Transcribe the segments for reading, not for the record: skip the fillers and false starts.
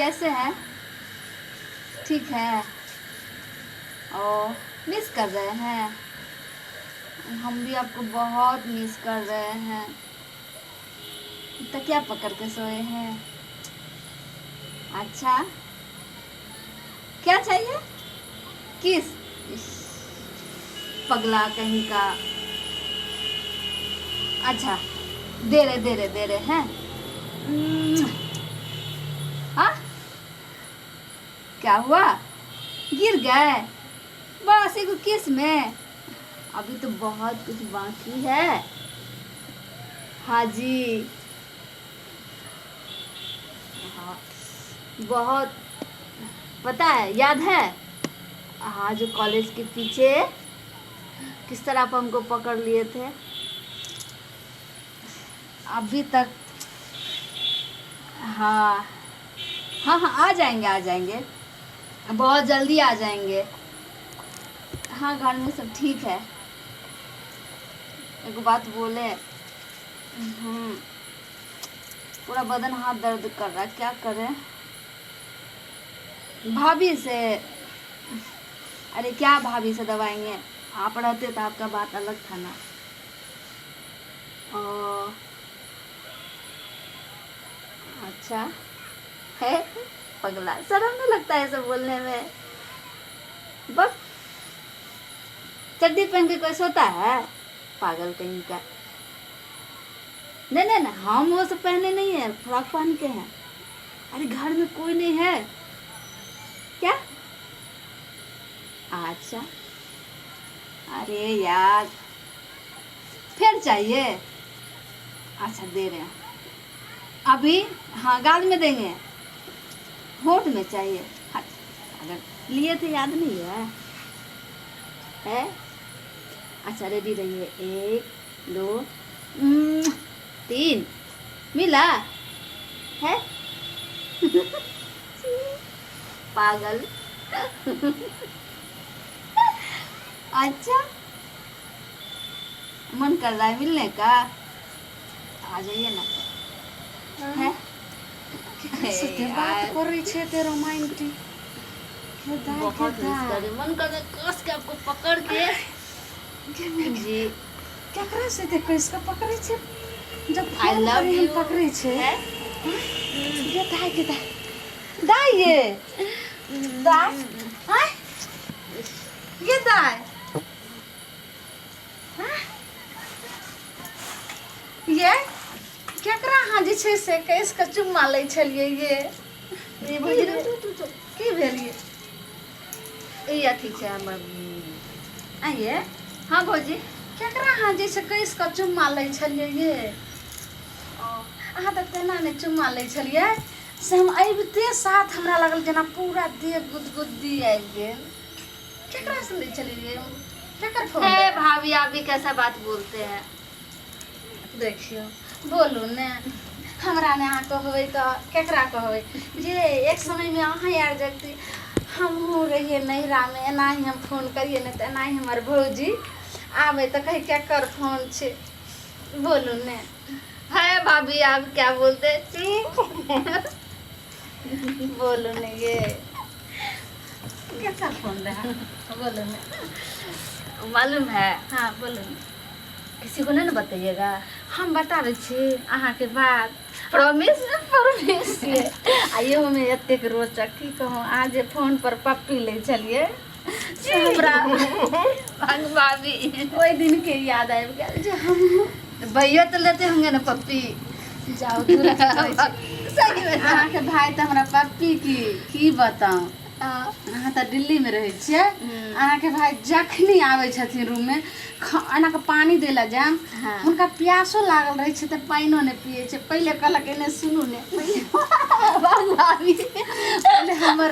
कैसे हैं? ठीक है। ओ मिस कर रहे हैं? हम भी आपको बहुत मिस कर रहे हैं। तकिया पकड़ के सोए हैं। अच्छा, क्या चाहिए? किस इस, पगला कहीं का। अच्छा, दे रहे दे रहे दे रहे हैं। हाँ, क्या हुआ? गिर गए? बस एगो किस में, अभी तो बहुत कुछ बाकी है। हाँ जी, हाँ, बहुत पता है, याद है। हाँ, जो कॉलेज के पीछे किस तरह आप हमको पकड़ लिए थे। अभी तक हाँ हाँ हाँ, आ जाएंगे आ जाएंगे, बहुत जल्दी आ जाएंगे। हाँ, घर में सब ठीक है। एक बात बोले, पूरा बदन हाथ दर्द कर रहा है, क्या करें? भाभी से, अरे क्या भाभी से दबाएंगे, आप रहते तो आपका बात अलग था ना। ओ अच्छा है, पगला, शर्म नहीं लगता है ऐसे बोलने में? बस चड्डी पहन के कोई सोता है? पागल कहीं का। नहीं नहीं नहीं, हम वो सब पहने नहीं है, फ्रॉक पहन के हैं। अरे घर में कोई नहीं है क्या? अच्छा, अरे यार फिर चाहिए? अच्छा दे रहे हैं अभी। हाँ, गाल में देंगे, होठ में चाहिए। हाँ, अगर लिए थे याद नहीं है, है? अच्छा रेडी रहिए, 1 2 3। मिला है? पागल। अच्छा, मन कर रहा है मिलने का, आ जाइए ना। है से बात करै छै एते रोमांटिक। बहुत मिस कर रही, मन कर रहा है कस के आपको पकड़ के। जी। केकरा से एते कस के पकड़ै छै? जब I phone love करी हम you. पकड़ै छै। है? गे दाइ, गे दाइ, दाइ ये दाइ, आँय गे दाइ, आँय ये केकरा अहाँ जे छै से कस के चुम्मा लै छलियै ये? ई भौजी, रुक, रुक, रुक। की भेल ये? ई अथी छै हमर। आँय ये? हाँ भौजी। केकरा अहाँ जे छै कस के चुम्मा लै छलियै ये? अहाँ तऽ तेना ने चुम्मा लै छलियै से हम अबिते साथ हमरा लागल जेना पूरा देह गुदगुदी आबि गेल। केकरा से लै छलियै ये? केकर फोन? हे भाभी, आप भी कैसा बात बोलते हैं। देखियौ, बोलू ने, हमरा ने अहाँ कहबै तऽ केकरा कहबै? जे एक समयमे अहाँ आर जगती हमहूँ रहियै नैहरामे, एनाही हम फोन करियै ने तऽ एनाही हमर भौजी आबै तऽ कहै केकर फोन छै? बोलू ने। है भाभी, आप क्या बोलते हैं? छी। बोलू ने ये, केकर फोन रहै? बोलू ने। मालूम है? हाँ, बोलू ने। किसी को नहीं ना बताइएगा? हम बताबै छी अहाँके बात। प्रॉमिस? प्रॉमिस ये। आ इहोमे एतेक रोचक की कहूँ, अहाँ जे फोन पर पप्पी लै छलियै से हमरा भाग भाभी। ओहि दिनके याद आबि गेल जे हम भैया तो लेते होंगे ना पप्पी? जाउ दूर, की कहै छी। सही में। अहाँके भाय तऽ हमरा पप्पी की की बताउ। अहाँ तऽ दिल्लीमे रहै छियै। अहाँके भाय जखनी आबै छथिन रूममे, एना कऽ पानि दै लए जायब, हुनका प्यासो लागल रहै छै तऽ पानिओ नहि पियै छै। पहिले कहलक, एने सुनू ने, भाभी, पहिले हमर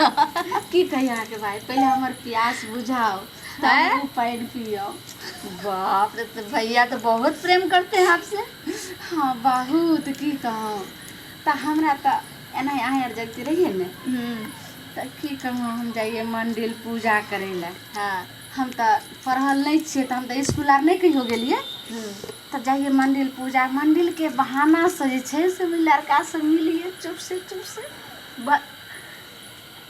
की कही, अहाँके भाय पहिले हमर प्यास बुझाउ तब ओ पानि पियब। बाप रे, तो भैया तो बहुत प्रेम करते हैं आपसे। हँ, बहुत, की कहूँ। तऽ हमरा तऽ एनाहि अहाँ आर जगती रहियै ने तऽ की कहूँ, हम जाइए मन्दिर पूजा करै लए। हम तऽ पढ़ल नहि छियै, तऽ हम तऽ इसकुल आर नहि कहियो गेलियै। तऽ जाइए मन्दिर पूजा, मन्दिरके बहानासँ जे छै से ओहि लड़कासँ मिलियै चुप से चुप से।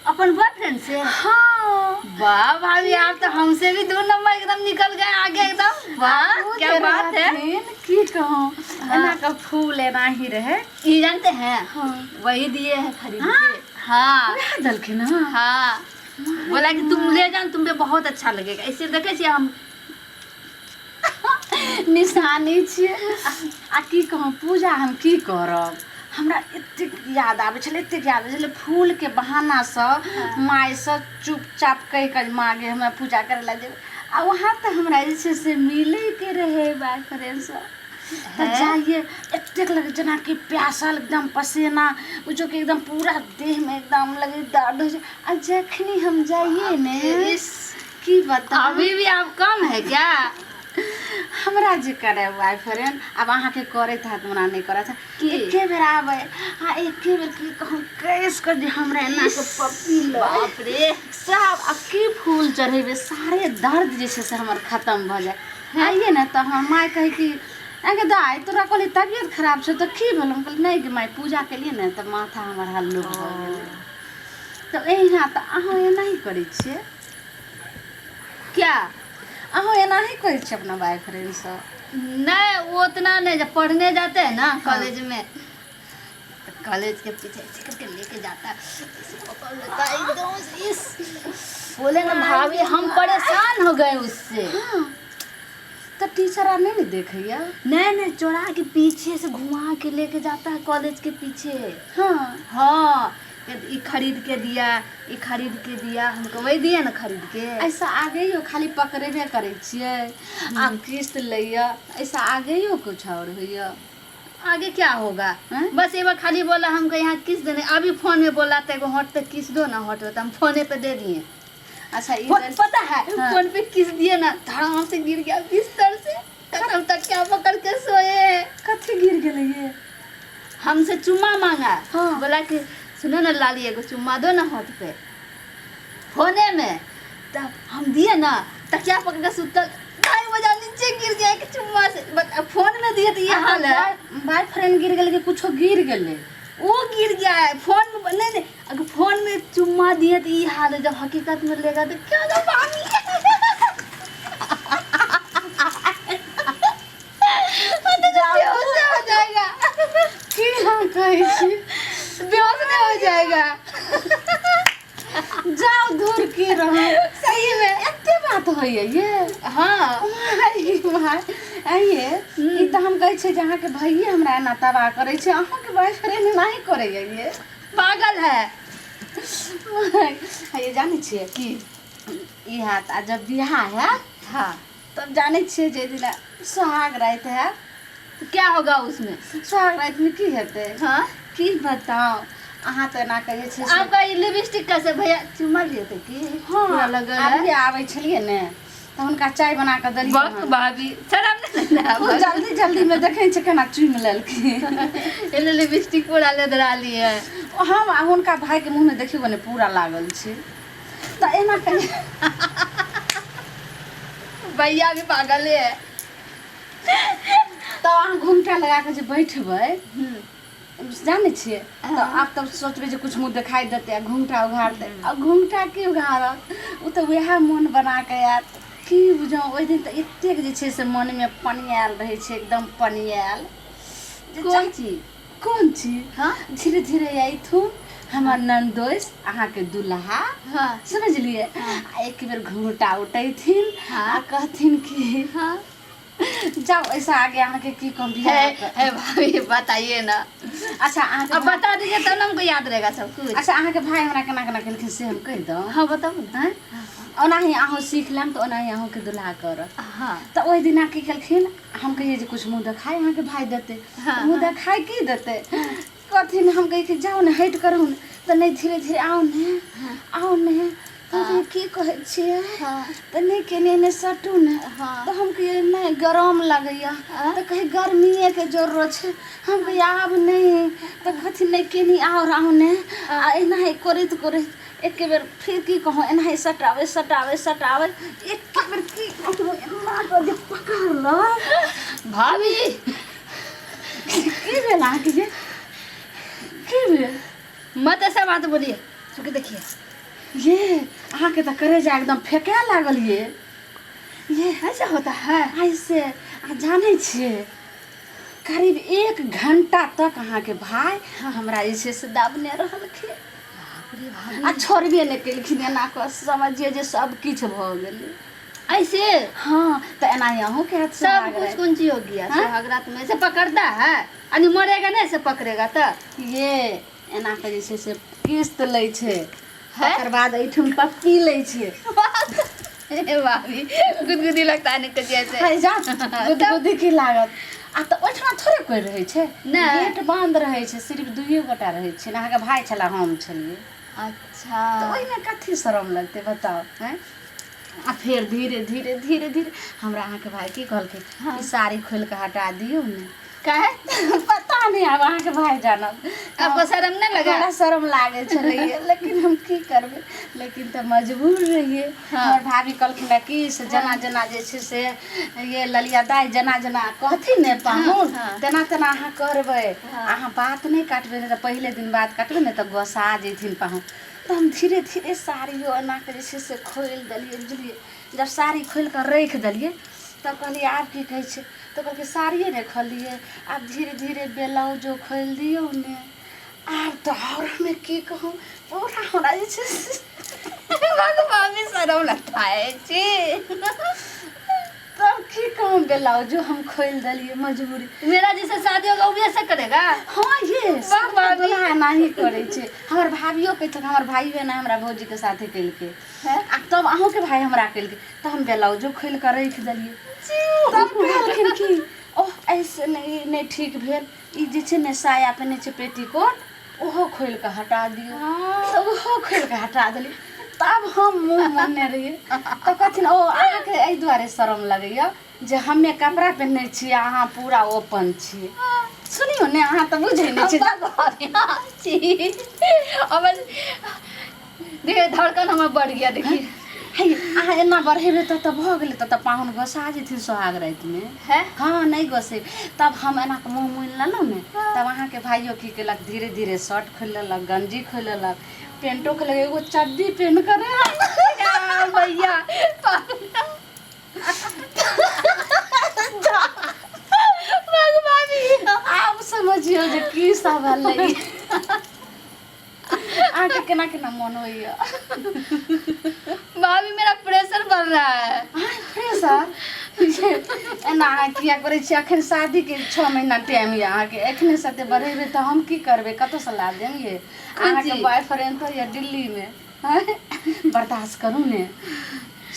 अपन बॉयफ्रेंड से? हाँ। वाह भाभी, आप तो हमसे भी दो नंबर एकदम निकल गए आगे एकदम। वाह ओ क्या जे बात है। रहथिन, की कहूँ, एना के फूल एना ही रहे। ये जानते हैं? हाँ। वही दिए हैं खरीद हाँ? के। हाँ। वएह देलखिन हँ? हाँ, बोला कि तुम ले जाओ, तुम पे बहुत अच्छा लगेगा। ऐसे देखे छियै हम। निशानी छियै। आ की कहूँ पूजा, हम की करब, हमरा एतेक याद आबै छलै, एतेक याद आबै छलै, फूलके बहानासँ मायसँ चुपचाप कहि कऽ माँ गे हमरा पूजा करै लए जेबै, आ वहाँ तऽ हमरा जे छै से मिलैके रहै बॉयफ्रेंडसँ। तऽ जाइए एतेक लगै जेनाकि प्यासल, एकदम पसेना बुझियौ कि एकदम पूरा देहमे एकदम लगै दर्द होइ छै। आ जखनी हम जाइए ने, की बताउ। अभी भी आप कम है क्या? हमरा जे करे बॉयफ्रेंड, आब अहाँके करैत हैत, हमरा नहि करैत हैत। की? एके बेर आबै आ एके बेर की कहूँ कैस कऽ जे हमरा एना कऽ पप्पी लै। बाप रे। सब आ की फूल चढ़ेबै, सारे दर्द जे छै से हमर खतम भऽ जाय। आइए ने तऽ हमर माय कहै कि अगे दाइ, तोरा कहली तबियत खराब छौ तऽ की भेलौ? हम कहली नहि गे माय, पूजा केलियै ने तऽ माथा हमर हल्लुक भऽ गेलै। तऽ एहिना तऽ अहूँ एनाही करै छियै? क्या? अहूँ एनाही करै छियै अपना बॉयफ्रेंडसँ? नहीं, वो उतना नहीं। जब पढ़ने जाते हैं ना कॉलेज में, तो कॉलेज के पीछे ऐसे करके लेके जाता है, ऐसे पकड़ लेता है एकदम से। इस बोले ना भाभी, हम परेशान हो गए उससे। हाँ, तऽ टीचर आर नहि ने देखैया? नहीं नहीं, चोरा के पीछे से घुमा के लेके जाता है कॉलेज के पीछे। हाँ, ई खरीद के दिया, ई खरीद के दिया हमको, वही दिया ना खरीद के। ऐसा आगेयो खाली पकड़ेबे करै छियै आ किस्त लैया, ऐसा आगेयो कुछ और होइया? आगे क्या होगा? हैं? बस एक बार खाली बोला हमको यहाँ किस देने, अभी फोन में बोला तो एगो होट पे किस दो ना, होट पे, तो हम फोने पे दे दिए। अच्छा ई पता है? हाँ। फोन पे किस दिए ना, धड़ाम से गिर गया बिस्तर से, खत्म, तक क्या पकड़ के सोए हैं। कथी गिर गेलै ये? हमसे चुम्मा मांगा। हाँ। बोला कि सुनो ना लाली, एगो चुम्मा दो ना होठ पे, फोने में। तब हम दिए ना, तकिया पकड़ के सुतल, 2:30 बजा नीचे गिर गया एक चुम्मा से। फोन में दिए तो ये हाल है। बॉयफ्रेंड गिर गेलै कि कुछो गिर गेलै? वो गिर गया है फोन में। नहीं नहीं, अगर फोन में चुम्मा दिए तो ये हाल है, जब हकीकत में लेगा तो क्या होगा भाभी? वो तो बेहोश हो जाएगा। की हम कहै छी? बेहोश नहीं हो जाएगा? जाउ दूर की रहू। सही में। एते बात होइए ये? हाँ। माय माय, आइये ई तऽ हम कहै छियै जे अहाँके भैये हमरा एना तबाह करै छै, अहूँके बॉयफ्रेंड एनाही करैए ये? पागल है। माय, ये जानै छियै? की? ई हैत आ जब बियाह हैत, तब जानै छियै जे दिना सोहाग राति हैत। तो क्या होगा उसमें? सोहाग रातिमे की हेतै? हाँ। की बताउ, अहाँ तऽ एना कहै छियै आपका ये लिपस्टिक कैसे भैया चुमा लिए थे कि हाँ। पूरा लगल है? अभी आबै छलियै ने तऽ हुनका चाय बना कऽ देलियै वक्त हन। भाभी शर्म नहीं ना? ओ जल्दी जल्दी मे देखै छै केना चुमि लेलखिन। ये लिपस्टिक पूरा लेदरा लिए है। हम आ हुनका भाईके मुँहमे देखियौ ने, पूरा लागल छै, तऽ एना कनि। भैया भी पागल है। तब अहाँ घुमटा लगा कऽ जे बैठबै, जानै छियै, तऽ आब तब सोचबै जे कुछ मुँह देखाइ देतै आ घुमटा उघारतै। आ घुमटा के उघारत? ओ तऽ वएह मोन बना कऽ आयत। की बुझाउ, ओहि दिन तऽ एतेक जे छै से मनमे पनियायल रहै छै, एकदम पनियायल जे। कोन चीज? कोन चीज? हाँ। धीरे धीरे अयथुन हमर ननदोस, अहाँके दुल्हा। समझलियै? आ एक बेर घूँघटा उठैथिन आ कहथिन कि जाओ ऐसा आगे, अहाँके की कहब है बियाह। है भाभी, बताइए ना। अच्छा अहाँके अब बता दीजिए तब ना हमको याद रहेगा सब कुछ। अच्छा, अहाँके भाई हमरा केना केना केलखिन से हम कहि दऊ? हाँ, बताओ ना। आँय? ओनाही अहूँ सीख लेब तऽ ओनाही अहूँके दुल्हा करत। तऽ ओहि दिना की केलखिन, हम कहियै जे कुछ मुँह देखाय अहाँके भाय देतै। मुँह देखाय की देतै? कहथिन, हम कहियै कि जाउ ने, हटि करू ने, तऽ नहि, धीरे धीरे आउ ने, आउ ने। तऽ हम कहियै, की कहै छियै? तऽ नहि, केने एने सटू ने। तऽ हम कहियै, नहि, गरम लगैया। तऽ कहै, गर्मिएके जरूरत छै। हम कहियै, आब नहि। तऽ कहथिन, नहि, केनी आओर आउ ने। आ एनाही करैत करैत एके बेर फेर की कहूँ, एनाही सटाबै सटाबै सटाबै, एके बेर की कहूँ, एना कऽ जे पकड़लक। भाभी। की भेल अहाँके? जे की भेल? मत ऐसा बात बोलिए, छू के देखिए। ये अहाँके तऽ करेजा एकदम फेकै लागल ये। ये ऐसा होता है? ऐसे। आ जानै छियै, करीब 1 घंटा तक अहाँके भाय हमरा जे छै से दाबने रहलखिन बाप रे भाभी। आ छोड़बे नहि केलखिन। एना कऽ समझिए जे सब किछु भऽ गेलै। ऐसे? हाँ, तऽ एनाही अहूँके हाथ सब सुहाग कुछ राति। कौन चीज हो गया? हाँ? सुहाग रात में ऐसे पकड़ता है, आदमी मरेगा नहीं, ऐसे पकड़ेगा तो। ये एना कऽ जे छै से किस्त लै छै, है? तकर बाद एहिठाम पप्पी लै छै। ए भाभी, गुदगुदी लगता है निकल जैसे। है जा, गुदगुदी की लागत? आ तऽ ओहिठमा थोड़े कोइ रहै छै। नहि। गेट बन्द रहै छै, सिर्फ दुइए गोटा रहै छै ने, अहाँके भाय छला, हम छलियै। तऽ ओहिमे कथी शरम लगतै बताउ? आँय, आ फेर धीरे धीरे धीरे धीरे हमरा अहाँके भाय की कहलकै? ई साड़ी खोलि कऽ हटा दियौ ने। काहे? पता नहि, आब अहाँके भाय जानब। आपको शर्म नहीं लगा? हमरा शरम लागै छलैए, लेकिन हम की करबै, लेकिन तऽ मजबूर रहियै। हमर भाभी कहलखिन रहए कि से जेना जेना जे छै से ये ललिया दाइ जेना जेना कहथिन ने पाहुन, तेना तेना अहाँ करबै। अहाँ बात नहि काटबै, नहि तऽ पहिले दिन बात काटबै ने तऽ गोसा जैथिन पाहुन। तऽ हम धीरे धीरे साड़ियो एना कऽ जे छै से खोलि देलियै, बुझलियै? जब साड़ी खोलि कऽ राखि देलियै तब कहलियै आब की कहै छै? तऽ कहलकै साड़िए ने खोललियै, आब धीरे धीरे ब्लाउजो खोलि दियौ ने। आब तऽ आओर हमे की कहू, पूरा हमरा जे छै से भाभी, शर्म लगता है छी। तब की कहूँ, ब्लाउजो हम खोलि देलियै मजबूरी। मेरा जैसे शादी होगा, वो भी ऐसा करेगा? हाँ, ये सब भाभी। दुल्हा एनाही करै छै। हमर भाभियो कहै छथिन, हमर भाइयो एना हमरा भौजीके साथे केलकै। है? आ तब अहूँके भाय हमरा केलकै तऽ हम ब्लाउजो खोलि कऽ राखि देलियै। तब कहलखिन कि ओह, ऐसे नहि, नहि ठीक भेल। ई जे छै ने साया पहिने छै, पेटीकोट, ओहो खोलि कऽ हटा दियौ। तऽ ओहो खोलि कऽ हटा देलियै। तब हम मुँह मोड़ने रहियै तऽ कहथिन, ओ अहाँके एहि दुआरे शरम लगैया जे हमे कपड़ा पहिने छियै, अहाँ पूरा ओपन छियै। सुनियौ ने, अहाँ तऽ बुझै नहि छियै। हमर देखिए, धड़कन हमर बढ़ गया, देखिए। हे, अहाँ एना बढ़ेबै तऽ भऽ गेलै, तऽ पाहुन गोसा जेथिन सोहाग रातिमे। है? हँ, नहि गोसे। तब हम एना कऽ मुँह मुनि लेलहुँ ने, तब अहाँके भाइयो की केलक, धीरे धीरे शर्ट खोलि लेलक, गंजी खोलि लेलक, पेंटो खोलि लेलक, एगो चड्डी पेन्ह कऽ रहै। भैया, आब समझियौ जे की सब भेलै। अहाँके केना केना मोन होइया? भाभी, मेरा प्रेशर बढ़ रहा है। प्रेशर? एना अहाँ किया करै छियै? अखन शादीके 6 महीना टाइम यऽ अहाँके। एखने से एते बढ़ेबै तऽ हम की करबै? कतऽसँ ला देम ये? अहाँके चीज? बॉयफ्रेंड तऽ यऽ दिल्लीमे। बर्दाश्त करू ने,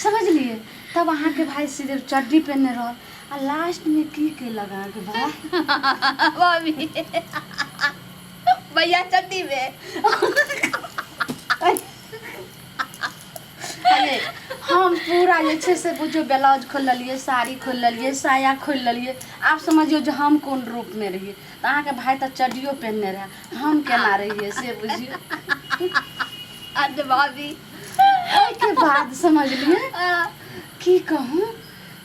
समझलियै? तब अहाँके भाय सिर्फ चड्डी पहिरने रहल आ लास्टमे की केलक अहाँके भाय? भाभी, भैया चड्डी में? अरे, हम पूरा जे छै से बुझियौ ब्लाउज खोलि लेलियै, साड़ी खोलि लेलियै, साया खोलि लेलियै। आब समझियौ जे हम कोन रूपमे रहियै। तऽ अहाँके भाय तऽ चड्डियो पहिरने रहए, हम केना रहियै से बुझियौ। अरे भाभी। ओहिके बाद समझलियै, की कहूँ,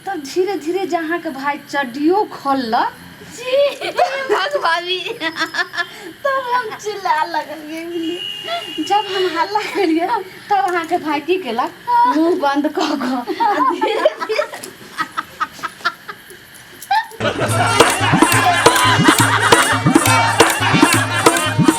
तब धीरे धीरे जे अहाँके भाय चड्डियो खोललक जी भाग भाभी। तब हम चिल्ला लगलियै, बुझलियै? जब हम हल्ला केलियै तब अहाँके भाय की केलक, मुँह बंद कऽ कऽ आ धीरे धीरे